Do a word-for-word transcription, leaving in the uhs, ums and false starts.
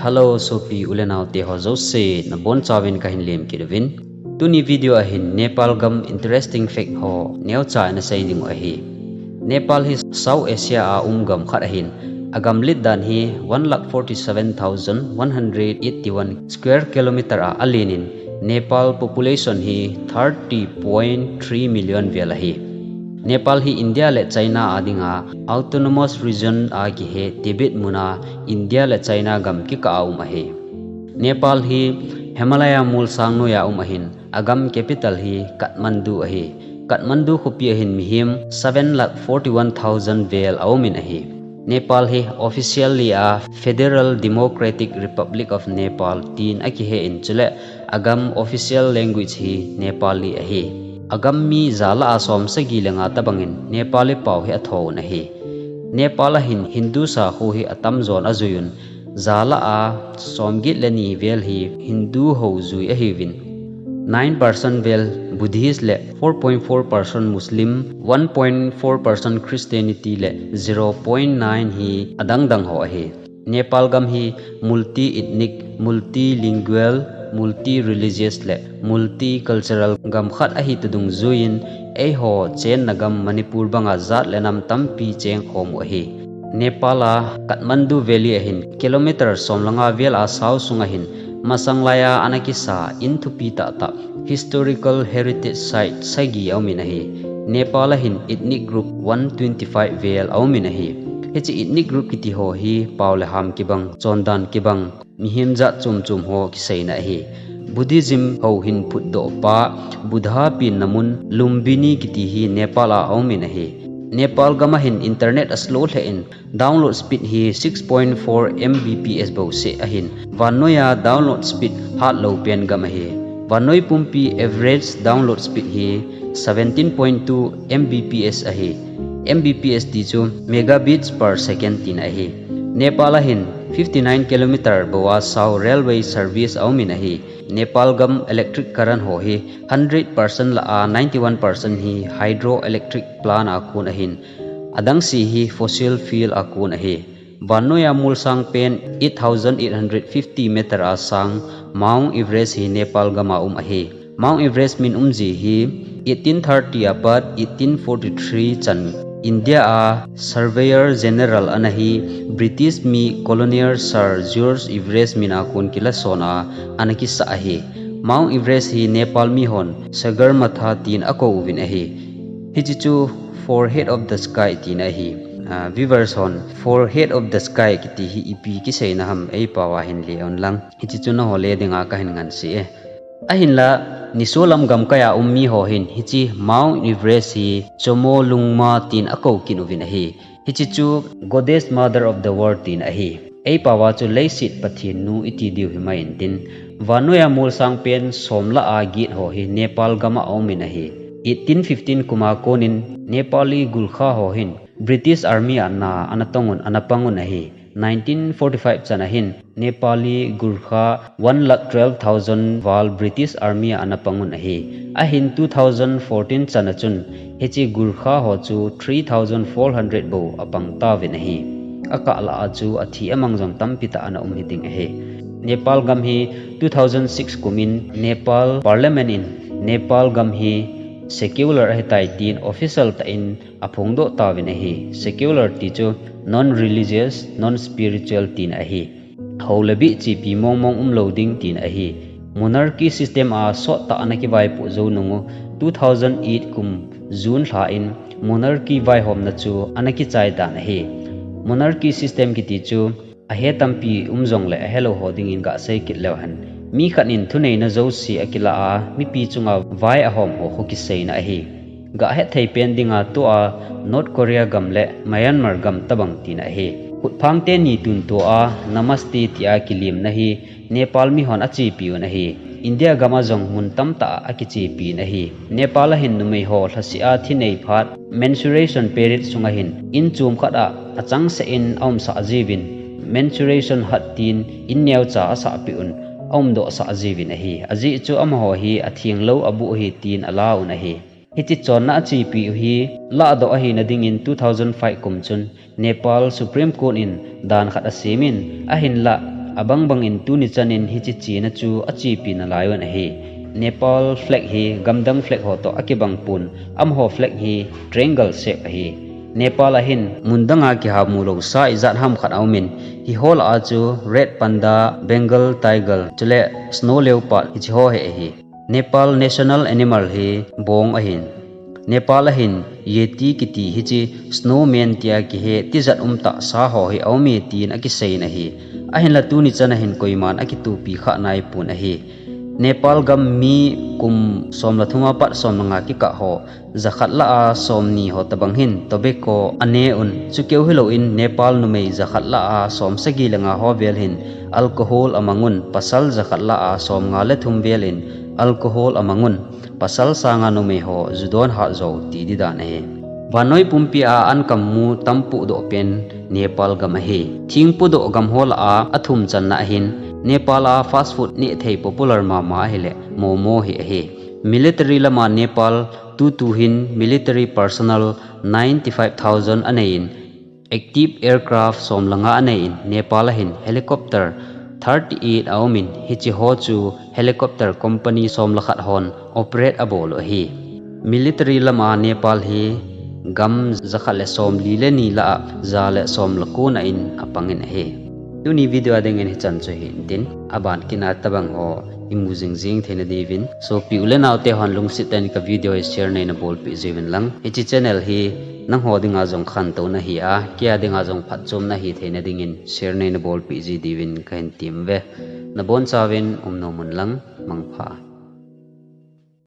Hello, sopi u le nao te ho jouse, nabonchauvin kahin lemkit uvin. Tuni video a hin Nepal gam interesting fact ho neocha ina sei ding u ahi. Nepal hi South Asia a um gam khat ahin, agam lit dan hi one lakh forty seven thousand one hundred eighty one square kilometer a alen in, Nepal population hi thirty point three million vel ahi. Nepal hi India le China a dinga autonomous region a kihe Tibet muna India le China gam kikah a um ahi. Nepal hi Himalaya molsang noiya um ahin, agam capital hi Kathmandu ahi. Kathmandu khopi a hin mihem seven lakh forty one thousand vel aumin ahi. Nepal hi officially a Federal Democratic Republic of Nepal tin akihe in, chule agam official language hi Nepali ahi. Agam mi jalah a somsagi le nga tobangin Nepali pao hi athouvun ahi. Nepal a hin Hindu sakho hi atamjon ajuiyun, jalah a somget le ni vel hi Hindu ho jui ahiuvin, nine percent vel Buddhist le four point four percent Muslim, one point four percent Christianity le zero point nine hi adangdang ho ahi. Nepal gam hi multi-ethnic, multilingual, multi-religious le multicultural gam khat ahi ti dungjuiyin, eiho chenna gam Manipur banga jat le nam tampi chengkhom u ahi. Nepal a Kathmandu Valley a hin kilometer somlanga vel a sao sunga hin masanglaiya ana kisa in thupi tahtah historical heritage site sagi aumin ahi. Nepal a hin ethnic group one twenty five vel aumin ahi. Hiche ethnic group kiti ho hi pao le ham kibang, chondan kibang, mihem jat chom chom ho kiseina ahi. Buddhism ho hin phutdoh pa Buddha penna mun Lumbini kiti hi Nepal a aumin ahi. Nepal gam a hin internet aslow lheh in, download speed hi six point four M B P S bouseh ahin, vannoiya download speed hatlou pen gam ahi. Vannoi pumpi average download speed hi seventeen point two M B P S ahi. M B P S ti chu megabits per second tina ahi. Nepal a hin fifty nine kilometer bou a sao railway service aumin ahi. Nepal gam electric current ho hi hundred percent lah a ninety one percent hi hydroelectric plant a kon ahin, adangse hi fossil fuel a kon ahi. Vannoiya molsang pen eight thousand eight hundred fifty meter a sang Mount Everest hi Nepal gam a um ahi. Mount Everest min umji hi eighteen thirty apat eighteen forty three chan India a Surveyor General ana hi British mi Colonel Sir George Everest min a kon kilason a ana kisah ahi. Mount Everest hi Nepal mihon Sagarmatha tin akou uvin ahi. Hiche chu forehead of the sky tina ahi. Ah, viewers hon forehead of the sky kiti hi ipi kiseina ham eipao a hin leun lang. Hiche chu naho le dinga kahin ngansi e. Ahinla, nisolam gamkaiya um miho hin hiche Mount Everest hi Chomolungma tin akou kit uvin ahi. Hiche chu Goddess Mother of the World tina ahi. Eipao a chu leiset Pathen nu iti diu himai intin, vannoiya molsang pen somlah a get ho hi Nepal gam a aumin ahi. Eighteen fifteen kum a konin Nepali Gurkha ho hin British Army a na ana tongun ana pangun ahi. Nineteen forty five chan a hin Nepali Gurkha one lakh twelve thousand val British Army a ana pangun ahi. Ahin two thousand fourteen chan a chun hiche Gurkha ho chu three thousand four hundred bou apang tauvin ahi. Akah lah a chu athi amang jong tampi tah ana um hiding ahi. Nepal gam hi two thousand six kumin Nepal Parliament in Nepal gam hi secular ahitai tin official tah in aphongdoh tauvin ahi. Secular ti chu non-religious, non-spiritual tina ahi. Hou le bih chepi mongmong umlou ding tina ahi. Monarchy system a sottah ana kivaipoh jou nungu two thousand eight kum June lha in monarchy vaihomna chu ana kichai dan ahi. Monarchy system kiti chu ahe tampi um jongle ahelou ho dingin gasei kit leu hen. Mi khat in thuneina jouse akilah a mipi chunga vai ahom ho khu kiseina ahi. Gahet thei pen dinga tua North Korea gam le Myanmar gam tobang tina ahi. Khutphang teni tuntua Namaste tia kilemna hi Nepal mihon achepiuvin ahi. India gam a jong mun tamtah a akichepin ahi. Nepal a hin numei ho lhasih a thinei phat menstruation period sunga hin in chom khat a achangseh in aumsah jiuvin, menstruation hat tin in neocha asahpeh un aumdohsah jiuvin ahi. Ajeh chu amaho hi athenglou aboh ahi tin alauvin ahi. Hiche chonna achepiu hi lahdoh ahina dingin two thousand five kum chun Nepal Supreme Court in dan khat asemin, ahinlah Abang bangin tuni chanin hiche chena chu achepi nalai un ahi. Nepal flag hi gamdang flag ho toh akibang pon, amaho flag hi triangle shape ahi. Nepal a hin mundang a kiha mulou sa ijat ham khat aumin, hiho lah a chu red panda, Bengal tiger, chule snow leopard hiche ho hi ahi. Nepal national animal hi bong ahin. Nepal a hin yeti kiti hiche snowman tia kihe tijat umtah sa ho hi aume tin akiseiyin ahi. Ahinla tuni chan a hin koiman akitopi kha naipon ahi. Nepal gam mi kum som le thum apat som le nga kikah ho, jakhat lah a somni ho tobang hin tobacco ane un. Chukeu hilouvin Nepal numei jakhat lah a som sagi le nga ho vel hin alcohol amang un, pasal jakhat lah a som nga le thum vel in alcohol amang un, pasal sanga numei ho ju don hat jou ti didan ahi. Vannoi pumpi a an kammu tampoh doh pen Nepal gam ahi. Thingpodoh gam ho lah a athum channa ahin, Nepal a fast food nehthei popular mama ahile momo hi ahi. Military lama Nepal tutu hin military personnel ninety five thousand aneiyin, active aircraft som le nga aneiyin, Nepal a hin helicopter thirty eight aumin, hiche ho chu helicopter company som le khat hon operate abol u ahi. Military lama Nepal hi gam jakhat le somli le ni lah a ja le som le ko na in apangin ahi. Tuni video a dingin hichan chu hitin, aban kit a tobang ho imu jingjing theina diuvin, sopi u le naote hon lungset tah in ka video hi share neina bolpeh jiuvin lang. Hiche channel hi nangho dinga jong khantouna ahi a, kei a dinga jong phatchomna hitheina dingin share neina bolpeh ji diuvin kahin temuve. Nabonchauvin umnom un lang, mangpha.